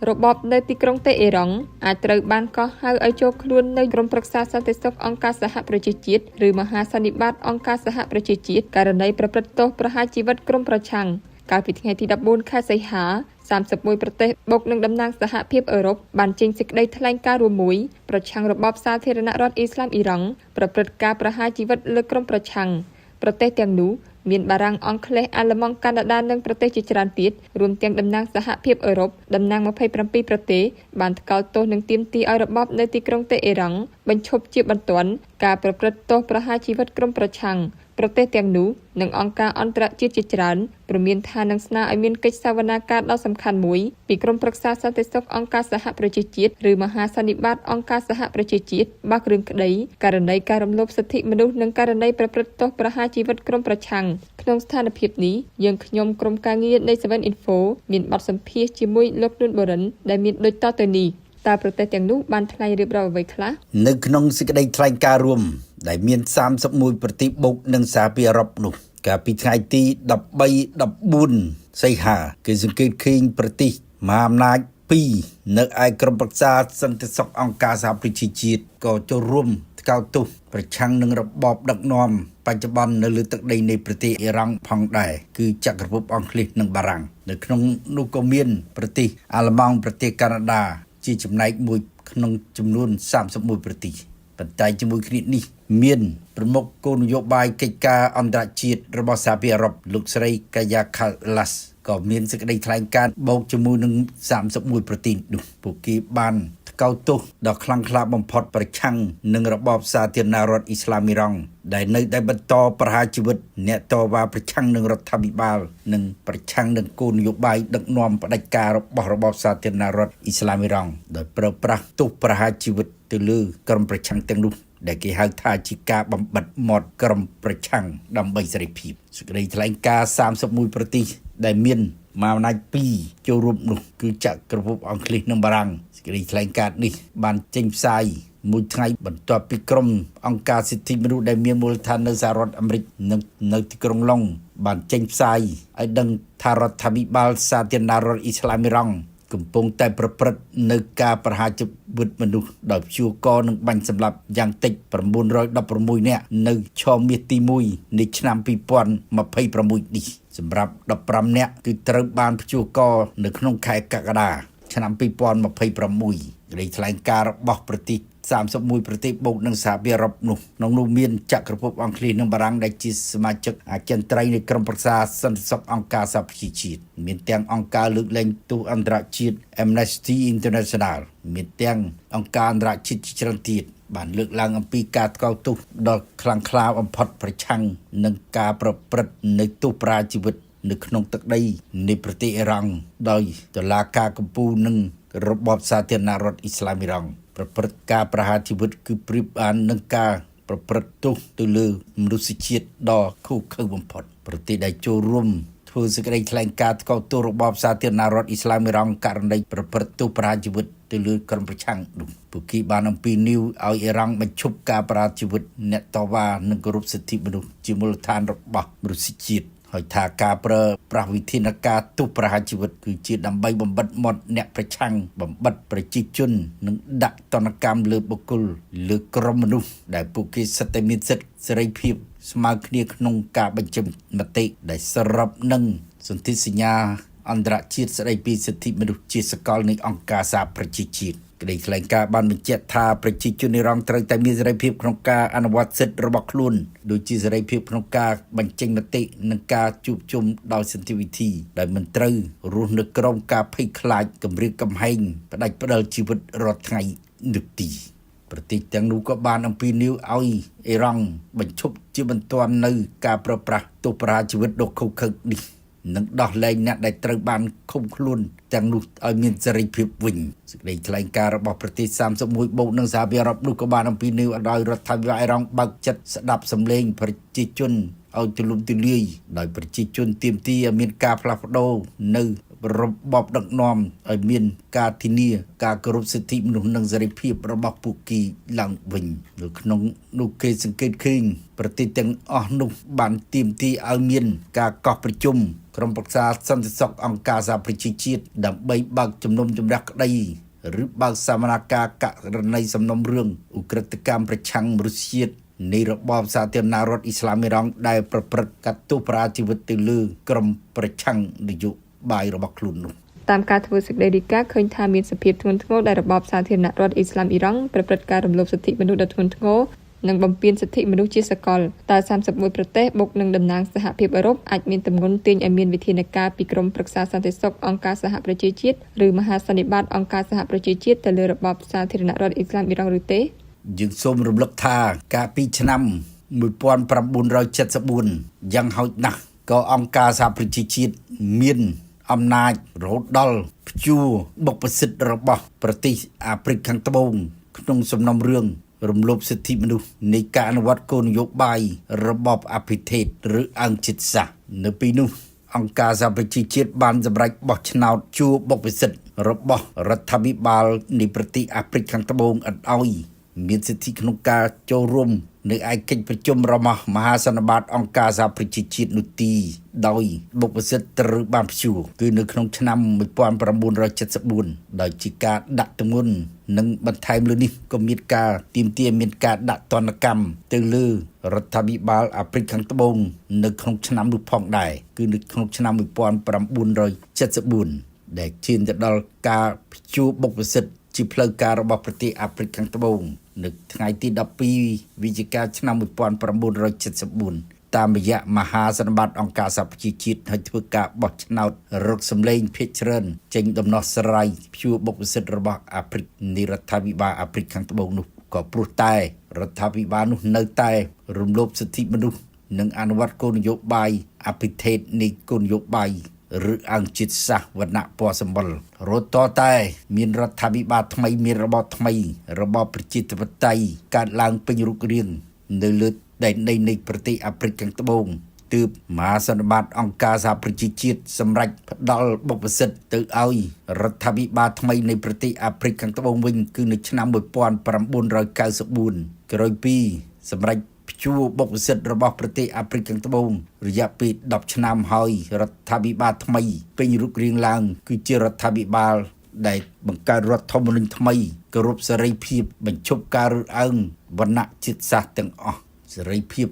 របបនៅទីក្រុងតេអេរ៉ង់អាចត្រូវបានកោះហៅឲ្យចូលខ្លួននៅក្រុមប្រឹក្សាសន្តិសុខអង្គការសហប្រជាជាតិឬមហាសន្និបាតអង្គការសហប្រជាជាតិករណីប្រព្រឹត្តទោសប្រហារជីវិតក្រុមប្រឆាំង។ កាលពីថ្ងៃទី14ខែសីហា31ប្រទេសបូកនឹងតំណាងសហភាពអឺរ៉ុបបានចេញសេចក្តីថ្លែងការណ៍រួមមួយប្រឆាំងរបបសាធារណរដ្ឋអ៊ីស្លាមអ៊ីរ៉ង់ប្រព្រឹត្តការប្រហារជីវិតលើក្រុមប្រឆាំង។ ប្រទេសទាំងនោះមានបារាំងអង់គ្លេសអាល្លឺម៉ង់កាណាដានិងប្រទេសជាច្រើនទៀតរួមទាំងតំណាងសហភាពអឺរ៉ុបតំណាង27ប្រទេសបានថ្កោលទោសនិងទាមទារឲ្យរបបនៅទីក្រុងតេអេរ៉ង់បញ្ឈប់ជាបន្ទាន់ការប្រព្រឹត្តទោសប្រហារជីវិតក្រុមប្រឆាំង។ ប្រទេសទាំងនោះនិងអង្គការអន្តរជាតិជាច្រើនព្រមានថានឹងស្នើឲ្យមានកិច្ចសវនាការដ៏សំខាន់មួយពីក្រុមប្រឹក្សាសន្តិសុខអង្គការសហប្រជាជាតិឬមហាសន្និបាតអង្គការសហប្រជាជាតិបើករឿងក្តីករណីការរំលោភសិទ្ធិមនុស្សនិងករណីប្រព្រឹត្តទោសប្រហារជីវិតក្រុមប្រឆាំង។ ក្នុងស្ថានភាពនេះយើងខ្ញុំក្រុមការងារនៃ7 Info មានបទសម្ភាសន៍ជាមួយលោកនួនបូរិនដែលមានដូចតទៅនេះតើប្រទេសទាំងនោះបានថ្លែងរៀបរាប់អ្វីខ្លះ? នៅក្នុងសេចក្តីថ្លែងការណ៍រួមដែលមាន31ប្រទេសបូកនឹងសហភាពអឺរ៉ុបនោះកាលពីថ្ងៃទី13 14សីហាគេសង្កេតឃើញប្រទេសមហាអំណាច2នៅឯក្រុមប្រឹក្សាសន្តិសុខអង្គការសហប្រជាជាតិក៏ចូលរួមថ្កោលទោសប្រឆាំងនឹងរបបដឹកនាំបច្ចុប្បន្ននៅលើទឹកដីនៃប្រទេសអ៊ីរ៉ង់ផងដែរគឺចក្រភពអង់គ្លេសនិងបារាំងនៅក្នុងនោះក៏មានប្រទេសអាល្លឺម៉ង់ប្រទេសកាណាដាជាចំណែកមួយក្នុងចំនួន31ប្រទេសប៉ុន្តែជាមួយគ្នានេះមានប្រមុខគោលនយោបាយកិច្ចការអន្តរជាតិរបស់សហភាពអឺរ៉ុបលោកស្រីកាយ៉ាខាឡាស់ក៏មានសេចក្តីថ្លែងការណ៍បូកជាមួយនឹង31ប្រទេសនោះពួកគេបានថ្កោលទោសដ៏ខ្លាំងក្លាបំផុតប្រឆាំងនឹងរបបសាធារណរដ្ឋអ៊ីស្លាមអ៊ីរ៉ង់ដែលនៅតែបន្តប្រហារជីវិតអ្នកតវ៉ាប្រឆាំងនឹងរដ្ឋាភិបាលនិងប្រឆាំងនឹងគោលនយោបាយដឹកនាំផ្ដាច់ការរបស់របបសាធារណរដ្ឋអ៊ីស្លាមអ៊ីរ៉ង់ដោយប្រើប្រាស់ទោសប្រហារជីវិតទៅលើក្រុមប្រឆាំងទាំងនោះដែលគេហៅថាជាការបំបិតមាត់ក្រុមប្រឆាំងដើម្បីសេរីភាពសេចក្តីថ្លែងការណ៍31ប្រទេសដែលមានមហាអំណាច2ចូលរួមនោះគឺចក្រភពអង់គ្លេសនិងបារាំងសេចក្តីថ្លែងការណ៍នេះបានចេញផ្សាយមួយថ្ងៃបន្ទាប់ពីក្រុមអង្គការសិទ្ធិមនុស្សដែលមានមូលដ្ឋាននៅសហរដ្ឋអាមេរិកនិងនៅទីក្រុងឡុងបានចេញផ្សាយឲ្យដឹងថារដ្ឋាភិបាលសាធារណរដ្ឋអ៊ីស្លាមអ៊ីរ៉ង់កំពុងតែប្រព្រឹត្តនៅការប្រហារជីវិតមនុស្សដោយព្យួរកនិងបាញ់សម្លាប់យ៉ាងតិច916នាក់នៅឆមាសទី1នៃឆ្នាំ2026នេះសម្រាប់15នាក់គឺត្រូវបានព្យួរកនៅក្នុងខែកក្កដាឆ្នាំ2026លេខថ្លែងការណ៍របស់ប្រទេស31ប្រទេសបូកនឹងសហភាពអឺរ៉ុបនោះក្នុងនោះមានចក្រភពអង់គ្លេសនិងបារាំងដែលជាសមាជិកអចិន្ត្រៃយ៍នៃក្រុមប្រឹក្សាសន្តិសុខអង្គការសហប្រជាជាតិមានទាំងអង្គការលើកលែងទោសអន្តរជាតិ Amnesty International មានទាំងអង្គការអន្តរជាតិជាច្រើនទៀតបានលើកឡើងអំពីការថ្កោលទោសដ៏ខ្លាំងក្លាបំផុតប្រឆាំងនឹងការប្រព្រឹត្តនៅទោសប្រាជីវិតនៅក្នុងទឹកដីនៃប្រទេសអ៊ីរ៉ង់ដោយតុលាការកំពូលនិងរបបសាធារណរដ្ឋអ៊ីស្លាមអ៊ីរ៉ង់ប្រព្រឹត្តការប្រហារជីវិតគឺប្រៀបបាននឹងការប្រព្រឹត្តទោសទៅលើមនុស្សជាតិដ៏ឃោរឃៅបំផុតប្រទេសដែលចូលរួមធ្វើសេចក្តីថ្លែងការណ៍ថ្កោលទោសរបបសាធារណរដ្ឋអ៊ីស្លាមអ៊ីរ៉ង់ករណីប្រព្រឹត្តទោសប្រហារជីវិតទៅលើក្រុមប្រឆាំងនោះពួកគេបានអំពាវនាវឲ្យអ៊ីរ៉ង់បញ្ឈប់ការប្រហារជីវិតអ្នកតវ៉ានិងគោរពសិទ្ធិមនុស្សជាមូលដ្ឋានរបស់មនុស្សជាតិហើយថាការប្រើប្រាស់វិធានការទោសប្រហារជីវិតគឺជាដើម្បីបំបិទមាត់អ្នកប្រឆាំងបំបិទប្រជាជននិងដាក់ទណ្ឌកម្មលើបុគ្គលលើក្រុមមនុស្សដែលពួកគេសិតតែមានសិទ្ធិសេរីភាពស្មើគ្នាក្នុងការបញ្ចេញមតិដែលស្របនឹងសន្ធិសញ្ញាអន្តរជាតិស្តីពីសិទ្ធិមនុស្សជាសកលនៃអង្គការសហប្រជាជាតិក្តីថ្លែងការណ៍បានបញ្ជាក់ថាប្រជាជនអ៊ីរ៉ង់ត្រូវតែមានសេរីភាពក្នុងការអនុវត្តសិទ្ធិរបស់ខ្លួនដូចជាសេរីភាពក្នុងការបញ្ចេញមតិនិងការជួបជុំដោយសន្តិវិធីដែលមិនត្រូវរស់នៅក្រោមការភ័យខ្លាចគំរាមកំហែងផ្ដាច់ផ្ដិលជីវិតរាល់ថ្ងៃនោះទីប្រទេសទាំងនោះក៏បានអំពាវនាវឲ្យអ៊ីរ៉ង់បញ្ឈប់ជាបន្ទាន់នៅការប្រើប្រាស់ទោសប្រហារជីវិតដ៏ឃោរឃៅនេះនិងដោះលែងអ្នកដែលត្រូវបានឃុំខ្លួនទាំងនោះឲ្យមានសេរីភាពវិញសេចក្តីថ្លែងការណ៍របស់ប្រទេស31បូកនឹងសហភាពអឺរ៉ុបនោះក៏បានអំពាវនាវឲ្យរដ្ឋាភិបាលអ៊ីរ៉ង់បើកចិត្តស្ដាប់សម្លេងប្រជាជនឲ្យទូលំទូលាយដោយប្រជាជនទាមទារឲ្យមានការផ្លាស់ប្ដូរនៅរបបដឹកនាំឲ្យមានការធានាការគោរពសិទ្ធិមនុស្សនិងសេរីភាពរបស់ពួកគេឡើងវិញនៅក្នុងនោះគេសង្កេតឃើញប្រទេសទាំងអស់នោះបានទាមទារឲ្យមានការកោះប្រជុំ ក្រុមប្រឹក្សាសន្តិសុខអង្គការសហប្រជាជាតិដើម្បីបើកជំនុំជម្រះក្តីឬបើកសវនកម្មករណីសំណុំរឿងឧក្រិដ្ឋកម្មប្រឆាំងមនុស្សជាតិនៃរបបសាធារណរដ្ឋអ៊ីស្លាមអ៊ីរ៉ង់ដែលប្រព្រឹត្តកាត់ទោសប្រហារជីវិតទៅលើក្រុមប្រឆាំងនយោបាយរបស់ខ្លួននោះ។ តាមការធ្វើសេចក្តីរាយការណ៍ឃើញថាមានសភាពធ្ងន់ធ្ងរដែលរបបសាធារណរដ្ឋអ៊ីស្លាមអ៊ីរ៉ង់ប្រព្រឹត្តការរំលោភសិទ្ធិមនុស្សដ៏ធ្ងន់ធ្ងរនិងបំពានសិទ្ធិមនុស្សជាសកលតើ31ប្រទេសបូកនឹងតំណាងសហភាពអឺរ៉ុបអាចមានទម្ងន់ទាញឲ្យមានវិធានការពីក្រុមប្រឹក្សាសន្តិសុខអង្គការសហប្រជាជាតិឬមហាសន្និបាតអង្គការសហប្រជាជាតិទៅលើរបបសាធារណរដ្ឋអ៊ីស្លាមអ៊ីរ៉ង់ឬទេ? យើងសូមរំលឹកថាកាលពីឆ្នាំ1974យ៉ាងហោចណាស់ក៏អង្គការសហប្រជាជាតិមានអំណាចរហូតដល់ព្យួរបុព្វសិទ្ធិរបស់ប្រទេសអាហ្វ្រិកខាងត្បូងក្នុងសំណុំរឿងរំលោភសិទ្ធិមនុស្សនៃការអនុវត្តគោលនយោបាយរបបអភិថេតឬអង្គជាតិសាសន៍នៅពេលនោះអង្គការសហប្រជាជាតិបានសម្រេចបោះឆ្នោតជួបុព្វសិទ្ធិរបស់រដ្ឋាភិបាលនៃប្រទេសអាហ្វ្រិកខាងត្បូងឥតឲ្យមានសិទ្ធិក្នុងការចូលរួមនៅឯកិច្ចប្រជុំរបស់មហាសន្និបាតអង្គការសហប្រជាជាតិនោះទីដោយបុព្វសិទ្ធិត្រូវបានព្យួរគឺនៅក្នុងឆ្នាំ1974ដោយជាការដាក់ទម្ងន់និងបន្ថែមលើនេះក៏មានការទាមទារមានការដាក់ទណ្ឌកម្មទៅលើរដ្ឋាភិបាលអាហ្វ្រិកខាងត្បូងនៅក្នុងឆ្នាំនោះផងដែរគឺនៅក្នុងឆ្នាំ1974ដែលឈានទៅដល់ការព្យួរបុព្វសិទ្ធិជាផ្លូវការរបស់ប្រទេសអាហ្វ្រិកខាងត្បូងនៅថ្ងៃទី12វិច្ឆិកាឆ្នាំ1974តាមរយៈមហាសន្និបាតអង្គការសហប្រជាជាតិឲ្យធ្វើការបោះឆ្នោតរកសម្លេងភាគច្រើនចេញដំណោះស្រាយព្យួរបុព្វសិទ្ធិរបស់អាហ្វ្រិកនៃរដ្ឋាភិបាលអាហ្វ្រិកខាងត្បូងនោះក៏ព្រោះតែរដ្ឋាភិបាលនោះនៅតែរំលោភសិទ្ធិមនុស្សនិងអនុវត្តគោលនយោបាយអភិថេតនៃគោលនយោបាយឬអង្គជាតិសាសន៍វណ្ណៈពណ៌សម្បុររត់តតែមានរដ្ឋាភិបាលថ្មីមានរបបថ្មីរបបប្រជាធិបតេយ្យកើតឡើងពេញរូបរាងនៅលើដែនដីនៃប្រទេសអាហ្វ្រិកខាងត្បូងទើបមហាសន្និបាតអង្គការសហប្រជាជាតិសម្រេចផ្ដល់បុព្វសិទ្ធិទៅឲ្យរដ្ឋាភិបាលថ្មីនៃប្រទេសអាហ្វ្រិកខាងត្បូងវិញគឺនៅឆ្នាំ1994ក្រោយពីសម្រេចព្យួរបុព្វសិទ្ធិរបស់ប្រទេសអាហ្វ្រិកខាងត្បូងរយៈពេល10ឆ្នាំហើយរដ្ឋាភិបាលថ្មីពេញរូបរាងឡើងគឺជារដ្ឋាភិបាលដែលបង្កើតរដ្ឋធម្មនុញ្ញថ្មីគោរពសេរីភាពបញ្ឈប់ការរើសអើងវណ្ណៈជាតិសាសន៍ទាំងអស់សេរីភាព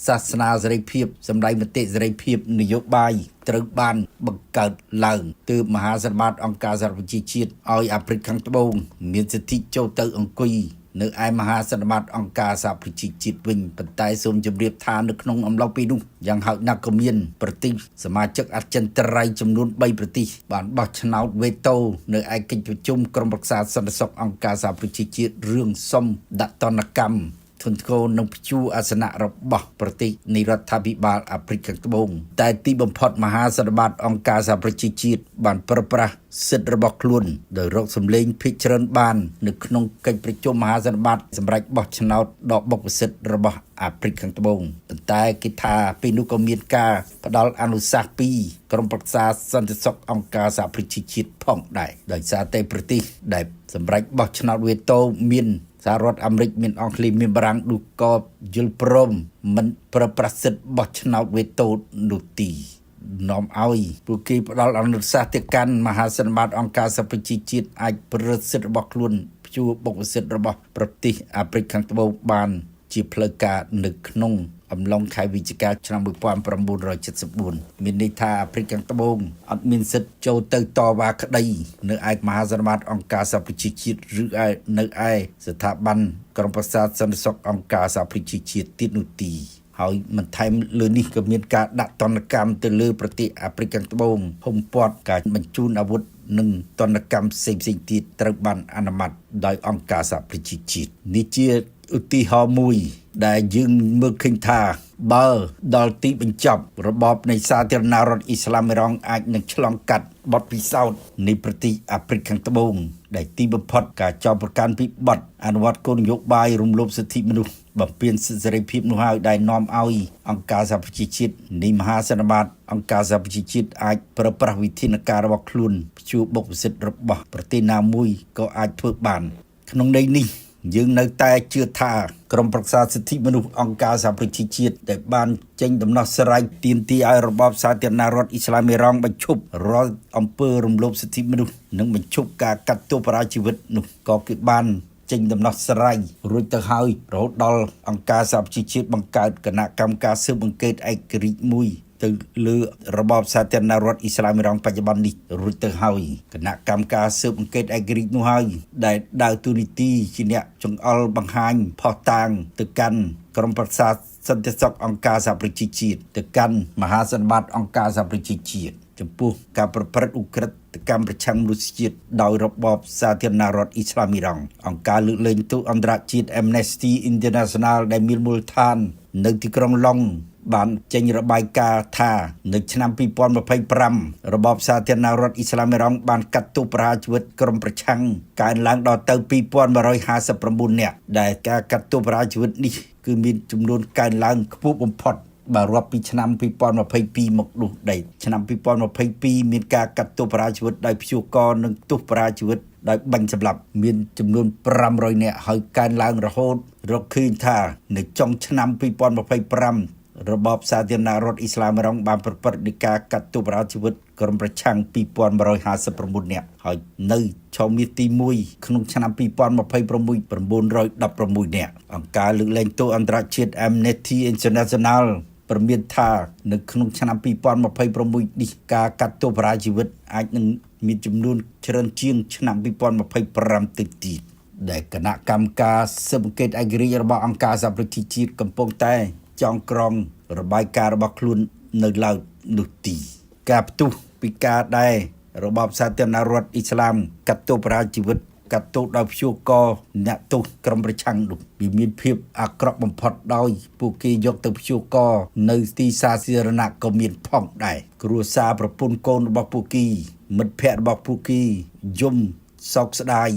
សាសនាសេរីភាពសម្ដែងមតិសេរីភាពនយោបាយត្រូវបានបង្កើតឡើងទើបមហាសន្និបាតអង្គការសហប្រជាជាតិឲ្យអាហ្វ្រិកខាងត្បូងមានសិទ្ធិចូលទៅអង្គុយនៅឯមហាសន្និបាតអង្គការសហប្រជាជាតិវិញប៉ុន្តែសូមជម្រាបថានៅក្នុងអំឡុងពេលនោះយ៉ាងហោចណាស់ក៏មានប្រទេសសមាជិកអចិន្ត្រៃយ៍ចំនួន3ប្រទេសបានបោះឆ្នោតវេតូនៅឯកិច្ចប្រជុំក្រុមប្រឹក្សាសន្តិសុខអង្គការសហប្រជាជាតិរឿងសុំដាក់ទណ្ឌកម្មធ្ងន់ធ្ងរនឹងព្យួរអាសនៈរបស់ប្រទេសនៃរដ្ឋាភិបាលអាហ្វ្រិកខាងត្បូងតែទីបំផុតមហាសន្និបាតអង្គការសហប្រជាជាតិបានប្រើប្រាស់សិទ្ធិរបស់ខ្លួនដោយរកសម្លេងភាគច្រើនបាននៅក្នុងកិច្ចប្រជុំមហាសន្និបាតសម្រាប់បោះឆ្នោតដកបុព្វសិទ្ធិរបស់អាហ្វ្រិកខាងត្បូងប៉ុន្តែគេថាពេលនោះក៏មានការផ្ដល់អនុសាសន៍ពីក្រុមប្រឹក្សាសន្តិសុខអង្គការសហប្រជាជាតិផងដែរដោយសារតែប្រទេសដែលសម្រាប់បោះឆ្នោតវេតូមានសហរដ្ឋអាមេរិកមានអង់គ្លេសមានបារាំងនោះក៏យល់ព្រមមិនប្រើប្រាស់សិទ្ធិបោះឆ្នោតវេតូនោះទីនាំឲ្យពួកគេផ្ដល់អនុសាសន៍ទៅកាន់មហាសន្និបាតអង្គការសហប្រជាជាតិអាចប្រើសិទ្ធិរបស់ខ្លួនព្យួរបុព្វសិទ្ធិរបស់ប្រទេសអាហ្វ្រិកខាងត្បូងបានជាផ្លូវការនៅក្នុងអំឡុងខែវិច្ឆិកាឆ្នាំ1974មានន័យថាអាហ្វ្រិកខាងត្បូងអត់មានសិទ្ធិចូលទៅតវ៉ាក្តីនៅឯមហាសន្និបាតអង្គការសហប្រជាជាតិឬឯនៅឯស្ថាប័នក្រុមប្រឹក្សាសន្តិសុខអង្គការសហប្រជាជាតិទៀតនោះទីហើយបន្ថែមលើនេះក៏មានការដាក់ទណ្ឌកម្មទៅលើប្រទេសអាហ្វ្រិកខាងត្បូងហុំព័ទ្ធការបញ្ជូនអាវុធនិងទណ្ឌកម្មផ្សេងៗទៀតត្រូវបានអនុម័តដោយអង្គការសហប្រជាជាតិនេះជាឧទាហរណ៍មួយដែលយើងមើលឃើញថាបើដល់ទីបញ្ចប់របបនៃសាធារណរដ្ឋអ៊ីស្លាមអ៊ីរ៉ង់អាចនឹងឆ្លងកាត់បទពិសោធន៍នៃប្រទេសអាហ្វ្រិកខាងត្បូងដែលទីបំផុតការចោទប្រកាន់ពីបទអនុវត្តគោលនយោបាយរំលោភសិទ្ធិមនុស្សបំពានសិទ្ធិសេរីភាពនោះហើយដែលនាំឲ្យអង្គការសហប្រជាជាតិនៃមហាសន្និបាតអង្គការសហប្រជាជាតិអាចប្រើប្រាស់វិធានការរបស់ខ្លួនព្យួរបុព្វសិទ្ធិរបស់ប្រទេសណាមួយក៏អាចធ្វើបានក្នុងន័យនេះ យើងនៅតែជឿថាក្រុមប្រឹក្សាសិទ្ធិមនុស្សអង្គការសហប្រជាជាតិដែលបានចេញដំណោះស្រាយទាមទារឲ្យរបបសាធារណរដ្ឋអ៊ីស្លាមអ៊ីរ៉ង់បញ្ឈប់រាល់អំពើរំលោភសិទ្ធិមនុស្សនិងបញ្ឈប់ការកាត់ទោសប្រជាជីវិតនោះក៏គេបានចេញដំណោះស្រាយរួចទៅហើយរហូតដល់អង្គការសហប្រជាជាតិបង្កើតគណៈកម្មការស៊ើបអង្កេតឯករាជ្យមួយទៅលើរបបសាធារណរដ្ឋអ៊ីស្លាមអ៊ីរ៉ង់បច្ចុប្បន្ននេះរួចទៅហើយគណៈកម្មការស៊ើបអង្កេតឯករាជ្យនោះហើយដែលដើរតួនាទីជាអ្នកចង្អុលបង្ហាញភស្តុតាងទៅកាន់ក្រុមប្រឹក្សាសន្តិសុខអង្គការសហប្រជាជាតិទៅកាន់មហាសន្និបាតអង្គការសហប្រជាជាតិចំពោះការប្រព្រឹត្តឧក្រិដ្ឋកម្មប្រឆាំងមនុស្សជាតិដោយរបបសាធារណរដ្ឋអ៊ីស្លាមអ៊ីរ៉ង់អង្គការលើកលែងទោសអន្តរជាតិ Amnesty International ដែលមានមូលដ្ឋាននៅទីក្រុងឡុងបានចេញរបាយការណ៍ថានៅឆ្នាំ2025របបសាធារណរដ្ឋអ៊ីស្លាមអ៊ីរ៉ង់បានកាត់ទោសប្រហារជីវិតក្រុមប្រឆាំងកើនឡើងដល់ទៅ2159នាក់ដែលការកាត់ទោសប្រហារជីវិតនេះគឺមានចំនួនកើនឡើងខ្ពស់បំផុតបើរាប់ពីឆ្នាំ2022មកនោះដែរឆ្នាំ2022មានការកាត់ទោសប្រហារជីវិតដោយព្យួរកនិងទោសប្រហារជីវិតដោយបាញ់សម្លាប់មានចំនួន500នាក់ហើយកើនឡើងរហូតរកឃើញថានៅចុងឆ្នាំ2025របបសាធារណរដ្ឋអ៊ីស្លាមអ៊ីរ៉ង់បានប្រព្រឹត្តនៃការកាត់ទោសប្រហារជីវិតក្រុមប្រឆាំង2159នាក់ហើយនៅឆមាសទី1ក្នុងឆ្នាំ2026 916នាក់អង្គការលើកលែងទោសអន្តរជាតិ Amnesty International ព្រមានថានៅក្នុងឆ្នាំ2026នេះការកាត់ទោសប្រហារជីវិតអាចនឹងមានចំនួនច្រើនជាងឆ្នាំ2025ទៅទៀតដែលគណៈកម្មការស៊ើបអង្កេតឯករាជ្យរបស់អង្គការសហប្រជាជាតិកំពុងតែចងក្រងរបាយការណ៍របស់ខ្លួននៅឡើយនោះទីការផ្ទុះពីការដែលរបបសាធារណរដ្ឋអ៊ីស្លាមកាត់ទោសប្រហារជីវិតកាត់ទោសដោយព្យួរកអ្នកទោសក្រុមប្រឆាំងនោះវាមានភាពអាក្រក់បំផុតដោយពួកគេយកទៅព្យួរកនៅទីសាធារណៈក៏មានផងដែរគ្រួសារប្រពន្ធកូនរបស់ពួកគេមិត្តភ័ក្តិរបស់ពួកគេយំសោកស្ដាយ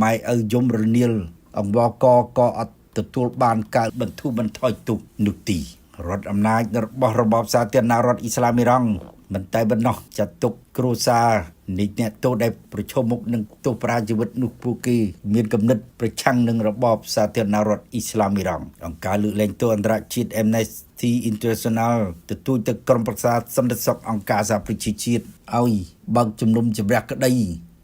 ម៉ែឪយំរនាលអង្វរកក៏អត់ទទួលបានការបន្ធូរបន្ថយទោសនោះទីរដ្ឋអំណាចរបស់របបសាធារណរដ្ឋអ៊ីស្លាមអ៊ីរ៉ង់មិនតែប៉ុណ្ណោះចាត់ទុកគ្រួសារនៃអ្នកទោសដែលប្រឈមមុខនឹងទោសប្រហារជីវិតនោះពួកគេមានគំនិតប្រឆាំងនឹងរបបសាធារណរដ្ឋអ៊ីស្លាមអ៊ីរ៉ង់អង្គការលើកលែងទោសអន្តរជាតិ Amnesty International ទទូចទៅក្រុមប្រឹក្សាសន្តិសុខអង្គការសហប្រជាជាតិឲ្យបើកជំនុំជម្រះក្តី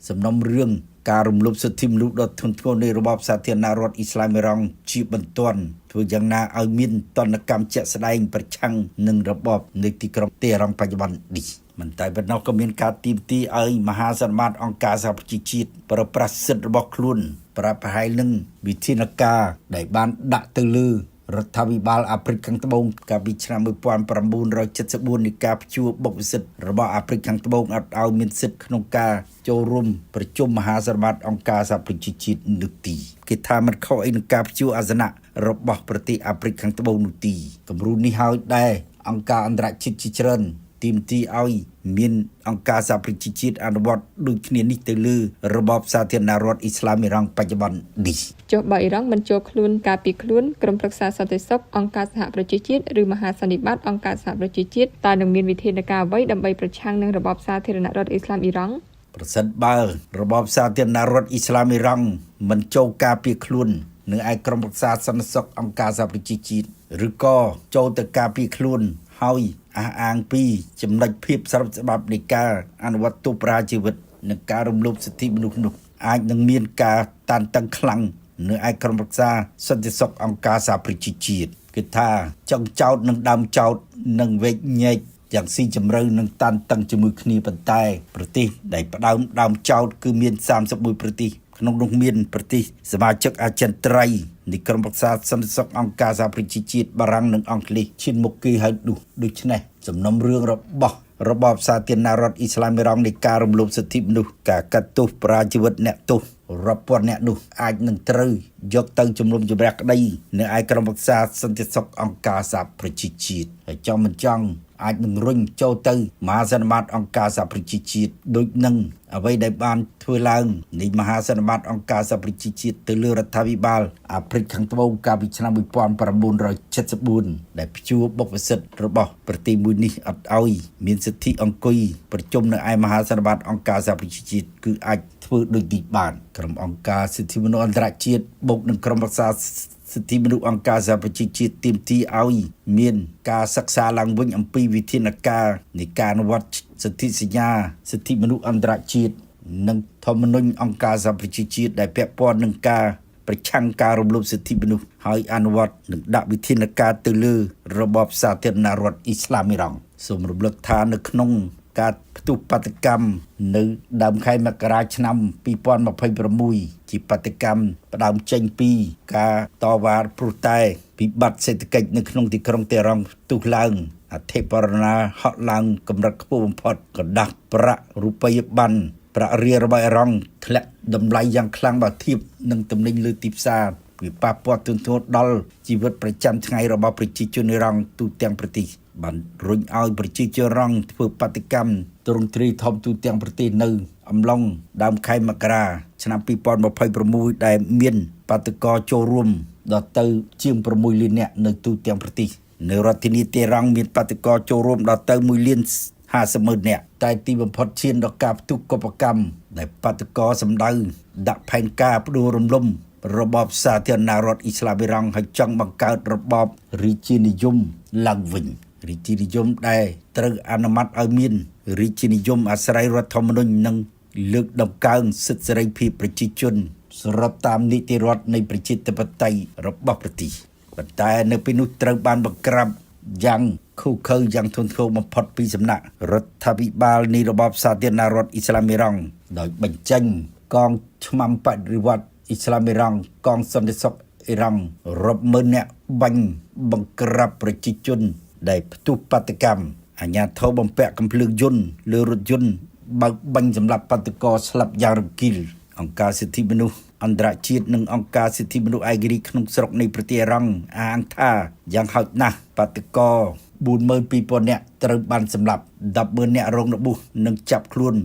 សំណុំរឿងការរំលោភសិទ្ធិមនុស្សដ៏ធ្ងន់ធ្ងរនៃរបបសាធារណរដ្ឋអ៊ីស្លាមអ៊ីរ៉ង់ជាបន្ទាន់ធ្វើយ៉ាងណាឲ្យមានទណ្ឌកម្មជាក់ស្ដែងប្រឆាំងនឹងរបបនៅទីក្រុងតេហរ៉ង់បច្ចុប្បន្ននេះមិនតែប៉ុណ្ណោះក៏មានការទាមទារឲ្យមហាសន្និបាតអង្គការសហប្រជាជាតិប្រើប្រាស់សិទ្ធិរបស់ខ្លួនប្រហាក់ប្រហែលនឹងវិធានការដែលបានដាក់ទៅលើរដ្ឋាភិបាលអាហ្វ្រិកខាងត្បូងកាលពីឆ្នាំ1974នៃការព្យួរបុព្វសិទ្ធិរបស់អាហ្វ្រិកខាងត្បូងអត់ឲ្យមានសិទ្ធិក្នុងការចូលរួមប្រជុំមហាសន្និបាតអង្គការសហប្រជាជាតិនោះទីគេថាមិនខុសអីនឹងការព្យួរអាសនៈរបស់ប្រទេសអាហ្វ្រិកខាងត្បូងនោះទីគំរូនេះហើយដែរអង្គការអន្តរជាតិជាច្រើនទាមទារឲ្យមានអង្គការសហប្រជាជាតិអនុវត្តដូចគ្នានេះទៅលើរបបសាធារណរដ្ឋអ៊ីស្លាមអ៊ីរ៉ង់បច្ចុប្បន្ននេះចុះបើអ៊ីរ៉ង់មិនចូលខ្លួនការពីខ្លួនក្រុមប្រឹក្សាសន្តិសុខអង្គការសហប្រជាជាតិឬមហាសន្និបាតអង្គការសហប្រជាជាតិតើនឹងមានវិធានការអ្វីដើម្បីប្រឆាំងនឹងរបបសាធារណរដ្ឋអ៊ីស្លាមអ៊ីរ៉ង់ប្រសិនបើរបបសាធារណរដ្ឋអ៊ីស្លាមអ៊ីរ៉ង់មិនចូលការពារខ្លួននឹងឯក្រុមប្រឹក្សាសន្តិសុខអង្គការសហប្រជាជាតិឬក៏ចូលទៅការពារខ្លួនហើយអះអាងពីចំណុចភាពស្របច្បាប់នៃការអនុវត្តទោសប្រហារជីវិតនិងការរំលោភសិទ្ធិមនុស្សនោះអាចនឹងមានការតានតឹងខ្លាំងនៅឯក្រុមប្រឹក្សាសន្តិសុខអង្គការសហប្រជាជាតិគឺថាចង់ចោតនឹងដើមចោតនឹងវែកញែកយ៉ាងស៊ីជម្រៅនឹងតានតឹងជាមួយគ្នាប៉ុន្តែប្រទេសដែលផ្ដើមដើមចោតគឺមាន31ប្រទេសក្នុងនោះមានប្រទេសសមាជិកអចិន្ត្រៃយ៍នៃក្រុមប្រឹក្សាសន្តិសុខអង្គការសហប្រជាជាតិបារាំងនិងអង់គ្លេសឈានមុខគេហើយនោះដូច្នេះសំណុំរឿងរបស់របបសាធារណរដ្ឋអ៊ីស្លាមអ៊ីរ៉ង់នៃការរំលោភសិទ្ធិមនុស្សការកាត់ទោសប្រហារជីវិតអ្នកទោសរាប់ពាន់អ្នកនោះអាចនឹងត្រូវយកទៅជំនុំជម្រះក្តីនៅឯក្រុមប្រឹក្សាសន្តិសុខអង្គការសហប្រជាជាតិហើយចង់មិនចង់អាចនឹងរុញចូលទៅមហាសន្និបាតអង្គការសហប្រជាជាតិដូចនឹងអ្វីដែលបានធ្វើឡើងនៃមហាសន្និបាតអង្គការសហប្រជាជាតិទៅលើរដ្ឋាភិបាលអាហ្វ្រិកខាងត្បូងកាលពីឆ្នាំ1974ដែលព្យួរបុព្វសិទ្ធិរបស់ប្រទេសមួយនេះអត់ឲ្យមានសិទ្ធិអង្គុយប្រជុំនៅឯមហាសន្និបាតអង្គការសហប្រជាជាតិគឺអាច ធ្វើដូចនេះបានក្រុមអង្គការសិទ្ធិមនុស្សអន្តរជាតិបូកនឹងក្រុមប្រឹក្សាសិទ្ធិមនុស្សអង្គការសហប្រជាជាតិទាមទារឲ្យមានការសិក្សាឡើងវិញអំពីវិធានការនៃការអនុវត្តសិទ្ធិសញ្ញាសិទ្ធិមនុស្សអន្តរជាតិនិងធម្មនុញ្ញអង្គការសហប្រជាជាតិដែលពាក់ព័ន្ធនឹងការប្រឆាំងការរំលោភសិទ្ធិមនុស្សហើយអនុវត្តនិងដាក់វិធានការទៅលើរបបសាធារណរដ្ឋអ៊ីស្លាមអ៊ីរ៉ង់សូមរំលឹកថានៅក្នុងការផ្ទុះបាតុកម្មនៅដើមខែមករាឆ្នាំ2026ជាបាតុកម្មផ្ដើមចេញពីការតវ៉ាព្រោះតែវិបត្តិសេដ្ឋកិច្ចនៅក្នុងទីក្រុងតេរ៉ង់ផ្ទុះឡើងអធិបរណាហក់ឡើងកម្រិតខ្ពស់បំផុតក្រដាសប្រាក់រូបិយប័ណ្ណប្រាក់រៀលរបស់អ៊ីរ៉ង់ធ្លាក់តម្លៃយ៉ាងខ្លាំងបើធៀបនឹងទំនិញលើទីផ្សារវាប៉ះពាល់ធ្ងន់ធ្ងរដល់ជីវិតប្រចាំថ្ងៃរបស់ប្រជាជនអ៊ីរ៉ង់ទូទាំងប្រទេសបានរុញឲ្យប្រជាជនអ៊ីរ៉ង់ធ្វើបាតុកម្មទ្រង់ទ្រាយធំទូទាំងប្រទេសនៅអំឡុងដើមខែមករាឆ្នាំ2026ដែលមានបាតុករចូលរួមដល់ទៅជាង6លាននាក់នៅទូទាំងប្រទេសនៅរដ្ឋធានីតេរ៉ង់មានបាតុករចូលរួមដល់ទៅ1លាន50ម៉ឺននាក់តែទីបំផុតឈានដល់ការផ្ទុះកុបកម្មដែលបាតុករសម្ដៅដាក់ផែនការផ្ដួលរំលំរបបសាធារណរដ្ឋអ៊ីស្លាមអ៊ីរ៉ង់ហើយចង់បង្កើតរបបរាជានិយមឡើងវិញរាជានិយមដែលត្រូវអនុម័តឲ្យមានរាជានិយមអាស្រ័យរដ្ឋធម្មនុញ្ញនិងលើកដំកើងសិទ្ធិសេរីភាពប្រជាជនស្របតាមនីតិរដ្ឋនៃប្រជាធិបតេយ្យរបស់ប្រទេសប៉ុន្តែនៅពេលនោះត្រូវបានបង្ក្រាបយ៉ាងឃោរឃៅយ៉ាងធ្ងន់ធ្ងរបំផុតពីសំណាក់រដ្ឋាភិបាលនៃរបបសាធារណរដ្ឋអ៊ីស្លាមអ៊ីរ៉ង់ដោយបញ្ចេញកងឆ្មាំបដិវត្តអ៊ីស្លាមអ៊ីរ៉ង់កងសន្តិសុខអ៊ីរ៉ង់រាប់ម៉ឺននាក់បាញ់បង្ក្រាបប្រជាជនដែលផ្ទុះបាតុកម្មអាជ្ញាធរបំពាក់កំភ្លើងយន្តលើរថយន្តបើកបាញ់សម្លាប់បាតុករស្លាប់យ៉ាងរង្គាលអង្គការសិទ្ធិមនុស្សអន្តរជាតិនិងអង្គការសិទ្ធិមនុស្សឯករាជ្យក្នុងស្រុកនៃប្រទេសអ៊ីរ៉ង់អះអាងថាយ៉ាងហោចណាស់បាតុករ 42,000 នាក់ត្រូវបានសម្លាប់ 10,000 នាក់រងរបួសនិងចាប់ខ្លួន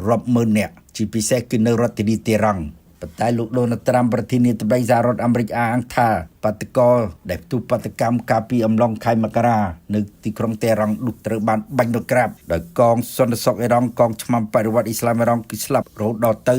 រាប់ម៉ឺននាក់ជាពិសេសគឺនៅរដ្ឋធានីតេរ៉ង់ប៉ុន្តែលោកដូណាល់ត្រាំប្រធានាធិបតីសហរដ្ឋអាមេរិកអះអាងថាបាតុករដែលផ្ទុះបាតុកម្មកាលពីអំឡុងខែមករានៅទីក្រុងតេរ៉ង់នោះត្រូវបានបាញ់បង្ក្រាបដោយកងសន្តិសុខអ៊ីរ៉ង់កងឆ្មាំបដិវត្តអ៊ីស្លាមអ៊ីរ៉ង់គឺស្លាប់រហូតដល់ទៅ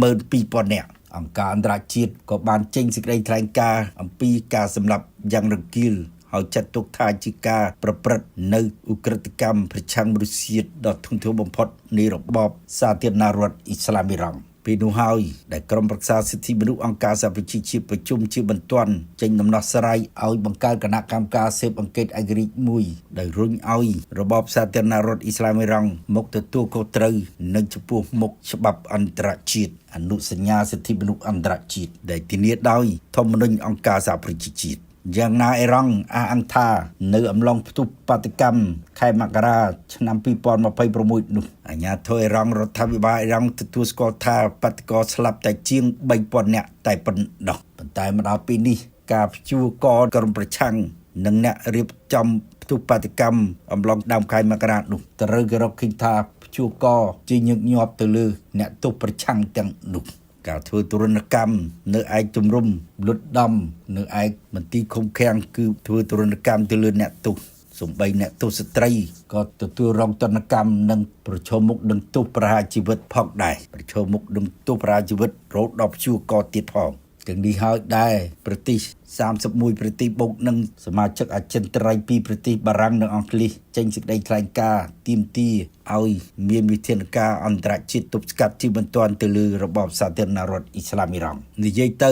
52,000 នាក់អង្គការអន្តរជាតិក៏បានចេញសេចក្តីថ្លែងការណ៍អំពីការសម្លាប់យ៉ាងរង្គាលហើយចាត់ទុកថាជាការប្រព្រឹត្តនៅឧក្រិដ្ឋកម្មប្រឆាំងមនុស្សជាតិដ៏ធ្ងន់ធ្ងរបំផុតនៃរបបសាធារណរដ្ឋអ៊ីស្លាមអ៊ីរ៉ង់ពេលនោះហើយដែលក្រុមប្រឹក្សាសិទ្ធិមនុស្សអង្គការសហប្រជាជាតិប្រជុំជាបន្ទាន់ចេញដំណោះស្រាយឲ្យបង្កើតគណៈកម្មការស៊ើបអង្កេតឯករាជ្យមួយដែលរុញឲ្យរបបសាធារណរដ្ឋអ៊ីស្លាមអ៊ីរ៉ង់មកទទួលខុសត្រូវនឹងចំពោះមុខច្បាប់អន្តរជាតិអនុសញ្ញាសិទ្ធិមនុស្សអន្តរជាតិដែលធានាដោយធម្មនុញ្ញអង្គការសហប្រជាជាតិយ៉ាងណាអ៊ីរ៉ង់អះអាងថានៅអំឡុងផ្ទុះបាតុកម្មខែមករាឆ្នាំ2026នោះអាជ្ញាធរអ៊ីរ៉ង់រដ្ឋាភិបាលអ៊ីរ៉ង់ទទួលស្គាល់ថាបាតុករស្លាប់តែជាង 3,000 នាក់តែប៉ុណ្ណោះប៉ុន្តែមកដល់ពេលនេះការព្យួរកក្រុមប្រឆាំងនិងអ្នករៀបចំផ្ទុះបាតុកម្មអំឡុងដើមខែមករានោះត្រូវគេរកឃើញថាព្យួរកជាញឹកញាប់ទៅលើអ្នកទោសប្រឆាំងទាំងនោះការធ្វើទរណកម្មនៅឯជំរំលុតដំនៅឯមន្ទីរឃុំឃាំងគឺធ្វើទរណកម្មទៅលើអ្នកទោសសូម្បីអ្នកទោសស្ត្រីក៏ទទួលរងទណ្ឌកម្មនិងប្រឈមមុខនឹងទោសប្រហារជីវិតផងដែរប្រឈមមុខនឹងទោសប្រហារជីវិតរហូតដល់ព្យួរកទៀតផងទាំងនេះហើយដែរប្រទេស31ប្រទេសបូកនឹងសមាជិកអចិន្ត្រៃយ៍2ប្រទេសបារាំងនិងអង់គ្លេសចេញសេចក្តីថ្លែងការណ៍ទាមទារឲ្យមានវិធានការអន្តរជាតិទប់ស្កាត់ជាបន្ទាន់ទៅលើរបបសាធារណរដ្ឋអ៊ីស្លាមអ៊ីរ៉ង់និយាយទៅ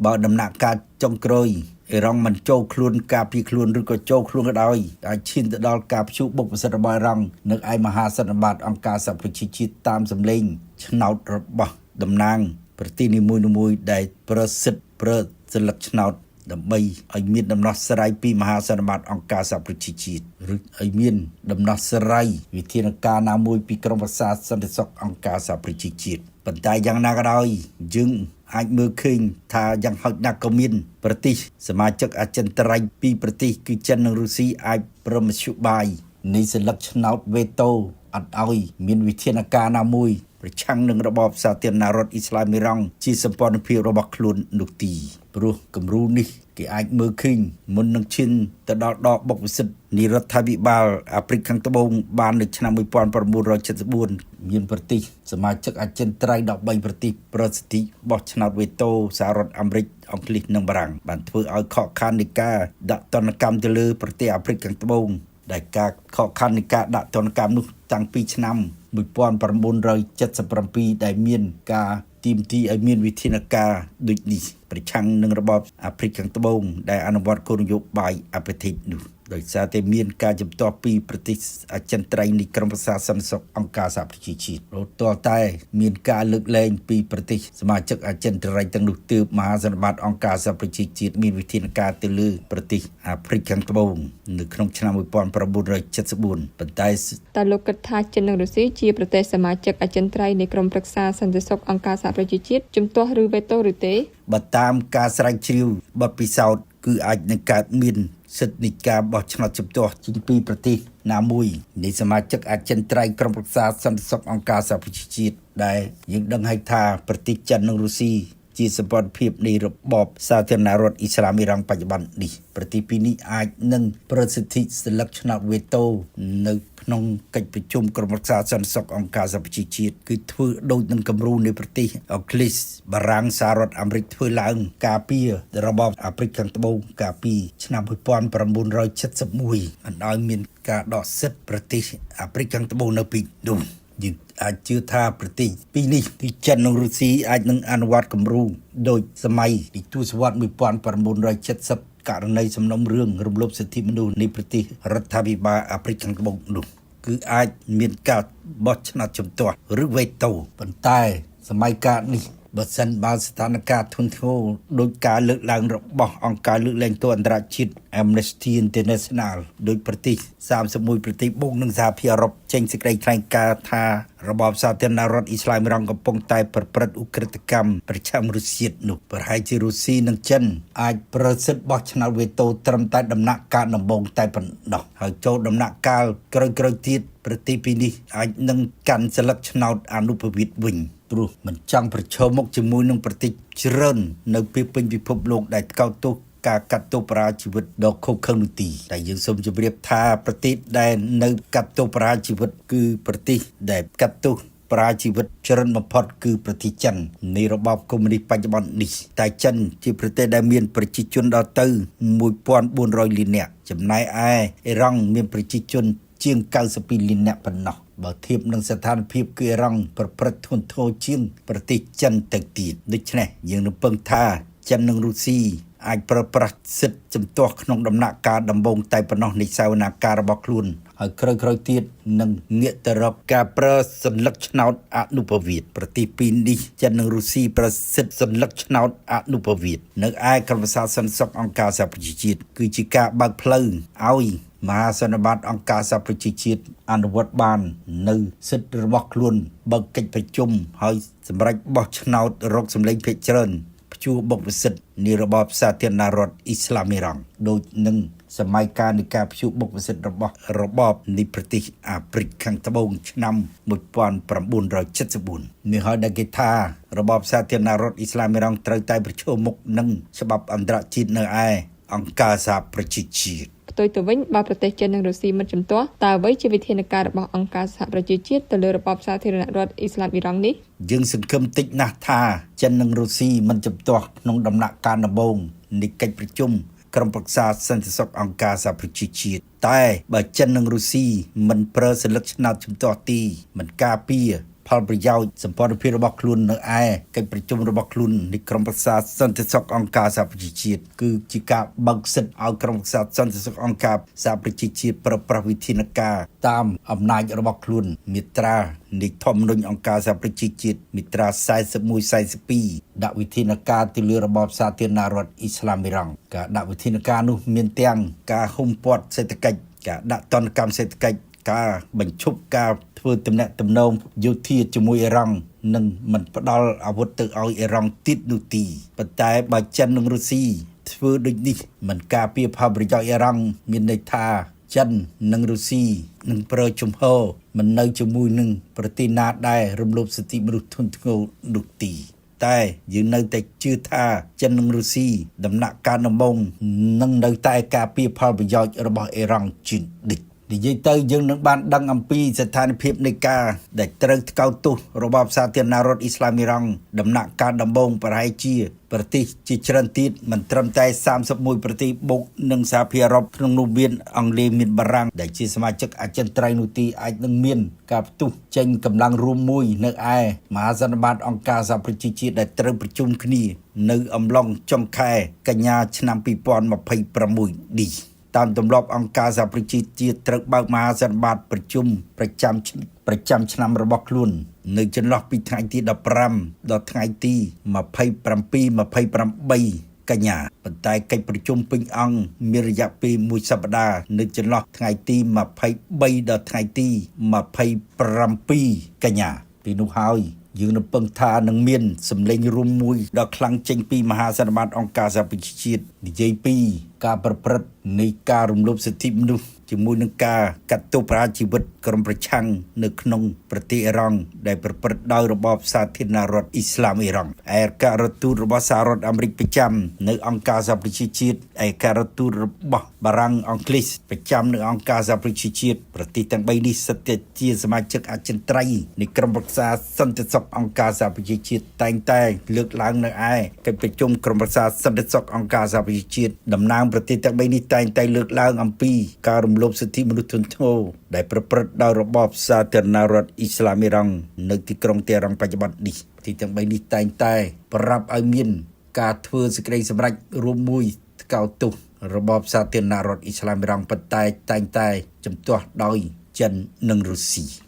បើដំណាក់កាលចុងក្រោយអ៊ីរ៉ង់មិនចូលខ្លួនការពារខ្លួនឬក៏ចូលខ្លួនក៏ដោយអាចឈានទៅដល់ការព្យុះបុកប្រសិទ្ធរបស់អ៊ីរ៉ង់នៅឯមហាសន្និបាតអង្គការសហប្រជាជាតិតាមសម្លេងឆ្នោតរបស់តំណាងប្រទេសនីមួយៗដែលប្រសិទ្ធប្រសិលឹកឆ្នោតដើម្បីឲ្យមានដំណោះស្រាយពីមហាសន្និបាតអង្គការសហប្រជាជាតិឬឲ្យមានដំណោះស្រាយវិធានការណាមួយពីក្រុមប្រឹក្សាសន្តិសុខអង្គការសហប្រជាជាតិប៉ុន្តែយ៉ាងណាក៏ដោយយើងអាចមើលឃើញថាយ៉ាងហោចណាស់ក៏មានប្រទេសសមាជិកអចិន្ត្រៃយ៍ពីរប្រទេសគឺចិននិងរុស្ស៊ីអាចប្រមធ្យោបាយនៃសិលឹកឆ្នោតវេតូអត់ឲ្យមានវិធានការណាមួយ ប្រឆាំងនឹងរបបសាធារណរដ្ឋអ៊ីស្លាមអ៊ីរ៉ង់ជាសម្ព័ន្ធភាពរបស់ខ្លួននោះទីព្រោះគំរូនេះគេអាចមើលឃើញមុននឹងឈានទៅដល់ដកបុកវិសិទ្ធនៃរដ្ឋាភិបាលអាហ្វ្រិកខាងត្បូងបាននៅឆ្នាំ1974មានប្រទេសសមាជិកអចិន្ត្រៃយ៍13ប្រទេសប្រសិទ្ធិបោះឆ្នោតវេតូសហរដ្ឋអាមេរិកអង់គ្លេសនិងបារាំងបានធ្វើឲ្យខកខាននៃការដាក់ទណ្ឌកម្មទៅលើប្រទេសអាហ្វ្រិកខាងត្បូងដែលការខកខាននៃការដាក់ទណ្ឌកម្មនោះតាំងពីឆ្នាំ1977ដែលមានការទាមទារឲ្យមានវិធានការដូចនេះប្រឆាំងនឹងរបបអាហ្វ្រិកខាងត្បូងដែលអនុវត្តគោលនយោបាយអាប៉ាធីតនោះដោយសារតែមានការជំទាស់ពីប្រទេសអចិន្ត្រៃយ៍នៃក្រុមប្រឹក្សាសន្តិសុខអង្គការសហប្រជាជាតិរហូតទាល់តែមានការលើកលែងពីប្រទេសសមាជិកអចិន្ត្រៃយ៍ទាំងនោះទើបមហាសន្និបាតអង្គការសហប្រជាជាតិមានវិធានការទៅលើប្រទេសអាហ្វ្រិកខាងត្បូងនៅក្នុងឆ្នាំ1974ប៉ុន្តែ តើលោកគិតថាចិននិងរុស្ស៊ីជាប្រទេសសមាជិកអចិន្ត្រៃយ៍នៃក្រុមប្រឹក្សាសន្តិសុខអង្គការសហប្រជាជាតិជំទាស់ឬវេតូឬទេ បើតាមការស្រាវជ្រាវបទពិសោធន៍គឺអាចនឹងកើតមានសិទ្ធិនៃការបោះឆ្នោតជំទាស់ចេញពីប្រទេសណាមួយនៃសមាជិកអចិន្ត្រៃយ៍ក្រុមប្រឹក្សាសន្តិសុខអង្គការសហប្រជាជាតិដែលយើងដឹងហើយថាប្រទេសចិននិងរុស្ស៊ីជាសម្ព័ន្ធភាពនៃរបបសាធារណរដ្ឋអ៊ីស្លាមអ៊ីរ៉ង់បច្ចុប្បន្ននេះប្រទេសពីរនេះអាចនឹងប្រសិទ្ធិស្លឹកឆ្នោតវេតូនៅក្នុងកិច្ចប្រជុំក្រុមប្រឹក្សាសន្តិសុខអង្គការសហប្រជាជាតិគឺធ្វើដូចនឹងគំរូនៃប្រទេសអង់គ្លេសបារាំងសហរដ្ឋអាមេរិកធ្វើឡើងការពាររបបអាហ្វ្រិកខាងត្បូងកាលពីឆ្នាំ1971មិនឲ្យមានការដកសិទ្ធិប្រទេសអាហ្វ្រិកខាងត្បូងនៅពីនោះយើងអាចជឿថាប្រទេសពីរនេះគឺចិននិងរុស្ស៊ីអាចនឹងអនុវត្តគំរូដោយសម័យនៃទសវត្ស1970ករណីសំណុំរឿងរំលោភសិទ្ធិមនុស្សនៃប្រទេសរដ្ឋាភិបាលអាហ្វ្រិកខាងត្បូងនោះគឺអាចមានការបោះឆ្នោតជំទាស់ឬវេតូប៉ុន្តែសម័យកាលនេះបើសិនបើស្ថានភាពធ្ងន់ធ្ងរដោយការលើកឡើងរបស់អង្គការលើកលែងទោសអន្តរជាតិ Amnesty International ដោយប្រទេស31ប្រទេសបូកនឹងសហភាពអឺរ៉ុបចេញសេចក្តីថ្លែងការណ៍ថារបបសាធារណរដ្ឋអ៊ីស្លាមអ៊ីរ៉ង់កំពុងតែប្រព្រឹត្តឧក្រិដ្ឋកម្មប្រឆាំងរុស្ស៊ីនោះប្រហែលជារុស្ស៊ីនិងចិនអាចប្រសិទ្ធបោះឆ្នោតវេតូត្រឹមតែដំណាក់កាលដំបូងតែប៉ុណ្ណោះហើយចូលដំណាក់កាលក្រោយៗទៀតប្រទេសពីរនេះអាចនឹងកាន់ស្លឹកឆ្នោតអនុប្រវេតវិញព្រោះមិនចង់ប្រឈមមុខជាមួយនឹងប្រទេសច្រើននៅពេលពេញពិភពលោកដែលថ្កោលទោសការកាត់ទោសប្រជាជីវិតដ៏ឃោរឃៅនោះទីតែយើងសូមជម្រាបថាប្រទេសដែលនៅកាត់ទោសប្រជាជីវិតគឺប្រទេសដែលកាត់ទោសប្រជាជីវិតច្រើនបំផុតគឺប្រទេសចិននៃរបបកុម្មុយនីសបច្ចុប្បន្ននេះតែចិនជាប្រទេសដែលមានប្រជាជនដល់ទៅ1400លាននាក់ចំណែកឯអ៊ីរ៉ង់មានប្រជាជនជាង92លាននាក់ប៉ុណ្ណោះបើធៀបនឹងស្ថានភាពគឺអ៊ីរ៉ង់ប្រព្រឹត្តធ្ងន់ធ្ងរជាងប្រទេសចិនទៅទៀតដូច្នេះយើងនឹងពឹងថាចិននិងរុស្ស៊ីអាចប្រើប្រាស់សិទ្ធិជំទាស់ក្នុងដំណាក់កាលដំបូងតែប៉ុណ្ណោះនៃសវនាការរបស់ខ្លួនហើយក្រោយៗទៀតនឹងងាកទៅរកការប្រើសន្លឹកឆ្នោតអនុប្រវេតប្រទេសពីរនេះចិននិងរុស្ស៊ីប្រើសិទ្ធិសន្លឹកឆ្នោតអនុប្រវេតនៅឯក្រុមប្រឹក្សាសន្តិសុខអង្គការសហប្រជាជាតិគឺជាការបើកផ្លូវឲ្យមហាសន្និបាតអង្គការសហប្រជាជាតិអនុវត្តបាននៅសិទ្ធិរបស់ខ្លួនបើកកិច្ចប្រជុំហើយសម្រេចបោះឆ្នោតរកសម្លេងភាគច្រើនព្យួរបុកវិសិទ្ធនៃរបបសាធារណរដ្ឋអ៊ីស្លាមអ៊ីរ៉ង់ដូចនឹងសម័យកាលនៃការព្យួរបុកវិសិទ្ធរបស់របបនៃប្រទេសអាហ្វ្រិកខាងត្បូងឆ្នាំ1974នេះហើយដែលគេថារបបសាធារណរដ្ឋអ៊ីស្លាមអ៊ីរ៉ង់ត្រូវតែប្រឈមមុខនឹងច្បាប់អន្តរជាតិនៅឯអង្គការសហប្រជាជាតិ ផ្ទុយទៅវិញបើប្រទេសចិននិងរុស្ស៊ីមិនជំទាស់តើអ្វីជាវិធានការរបស់អង្គការសហប្រជាជាតិទៅលើរបបសាធារណរដ្ឋអ៊ីស្លាមអ៊ីរ៉ង់នេះ យើងសង្ឃឹមតិចណាស់ថាចិននិងរុស្ស៊ីមិនជំទាស់ក្នុងដំណាក់កាលដំបូងនៃកិច្ចប្រជុំក្រុមប្រឹក្សាសន្តិសុខអង្គការសហប្រជាជាតិតែបើចិននិងរុស្ស៊ីមិនប្រើសន្លឹកឆ្នោតជំទាស់ទីមិនការពារផលប្រយោជន៍សម្ព័ន្ធភាពរបស់ខ្លួននៅឯកិច្ចប្រជុំរបស់ខ្លួននៃក្រុមប្រឹក្សាសន្តិសុខអង្គការសហប្រជាជាតិគឺជាការបើកសិទ្ធិឲ្យក្រុមប្រឹក្សាសន្តិសុខអង្គការសហប្រជាជាតិប្រើប្រាស់វិធានការតាមអំណាចរបស់ខ្លួនមាត្រានៃធម្មនុញ្ញអង្គការសហប្រជាជាតិមាត្រា41 42ដាក់វិធានការទៅលើរបបសាធារណរដ្ឋអ៊ីស្លាមអ៊ីរ៉ង់ការដាក់វិធានការនោះមានទាំងការហ៊ុំព័ទ្ធសេដ្ឋកិច្ចការដាក់ទណ្ឌកម្មសេដ្ឋកិច្ចការបញ្ឈប់ការធ្វើទំនាក់ទំនងយោធាជាមួយអ៊ីរ៉ង់និងមិនផ្ដល់អាវុធទៅឲ្យអ៊ីរ៉ង់ទៀតនោះទីប៉ុន្តែបើចិននិងរុស្ស៊ីធ្វើដូចនេះមិនការពារផលប្រយោជន៍អ៊ីរ៉ង់មានន័យថា ចិននិងរុស្ស៊ីនឹងប្រើជំហរមិននៅជាមួយនឹងប្រទេសណាដែលរំលោភសិទ្ធិមនុស្សធ្ងន់ធ្ងរនោះទេតែយើងនៅតែជឿថាចិននិងរុស្ស៊ីដំណាក់កាលដំបូងនឹងនៅតែការពារផលប្រយោជន៍របស់អ៊ីរ៉ង់ជានិច្ចនិយាយទៅយើងនឹងបានដឹងអំពីស្ថានភាពនៃការដែលត្រូវថ្កោលទោសរបបសាធារណរដ្ឋអ៊ីស្លាមអ៊ីរ៉ង់ដំណាក់កាលដំបូងប្រហែលជាប្រទេសជាច្រើនទៀតមិនត្រឹមតែ31ប្រទេសបូកនិងសហភាពអឺរ៉ុបក្នុងនោះមានអង់គ្លេសមានបារាំងដែលជាសមាជិកអចិន្ត្រៃយ៍នោះទីអាចនឹងមានការផ្ទុះចេញកម្លាំងរួមមួយនៅឯមហាសន្និបាតអង្គការសហប្រជាជាតិដែលត្រូវប្រជុំគ្នានៅអំឡុងចុងខែកញ្ញាឆ្នាំ2026នេះតាមទម្លាប់អង្គការសហប្រជាជាតិត្រូវបើកមហាសន្និបាតប្រជុំប្រចាំឆ្នាំរបស់ខ្លួននៅចន្លោះពីថ្ងៃទី15ដល់ថ្ងៃទី27 28កញ្ញាប៉ុន្តែកិច្ចប្រជុំពេញអង្គមានរយៈពេលមួយសប្តាហ៍នៅចន្លោះថ្ងៃទី23ដល់ថ្ងៃទី27កញ្ញាពីនោះហើយយើងនឹងពឹងថានឹងមានសម្លេងរួមមួយដ៏ខ្លាំងចេញពីមហាសន្និបាតអង្គការសហប្រជាជាតិនិយាយពីការប្រព្រឹត្តនៃការរំលោភសិទ្ធិមនុស្សជាមួយនឹងការកាត់ទោសប្រហារជីវិតក្រុមប្រឆាំងនៅក្នុងប្រទេសអ៊ីរ៉ង់ដែលប្រព្រឹត្តដោយរបបសាធារណរដ្ឋអ៊ីស្លាមអ៊ីរ៉ង់ឯករដ្ឋទូតរបស់សហរដ្ឋអាមេរិកប្រចាំនៅអង្គការសហប្រជាជាតិឯករដ្ឋទូតរបស់បារាំងអង់គ្លេសប្រចាំនៅអង្គការសហប្រជាជាតិប្រទេសទាំង3នេះសុទ្ធតែជាសមាជិកអចិន្ត្រៃយ៍នៃក្រុមប្រឹក្សាសន្តិសុខអង្គការសហប្រជាជាតិតែងតែលើកឡើងនៅឯកិច្ចប្រជុំក្រុមប្រឹក្សាសន្តិសុខអង្គការសហប្រជាជាតិតំណាងប្រទេសទាំង3នេះតែងតែលើកឡើងអំពីការរំលោភសិទ្ធិមនុស្សធ្ងន់ធ្ងរដែលប្រព្រឹត្តដោយរបបសាធារណរដ្ឋអ៊ីស្លាមអ៊ីរ៉ង់នៅទីក្រុងតេហរ៉ង់បច្ចុប្បន្ននេះទីទាំង3នេះតែងតែប្រាប់ឲ្យមានការធ្វើសេចក្តីសម្រេចរួមមួយថ្កោលទោសរបបសាធារណរដ្ឋអ៊ីស្លាមអ៊ីរ៉ង់ប៉ុន្តែតែងតែជំទាស់ដោយចិននិងរុស្ស៊ី។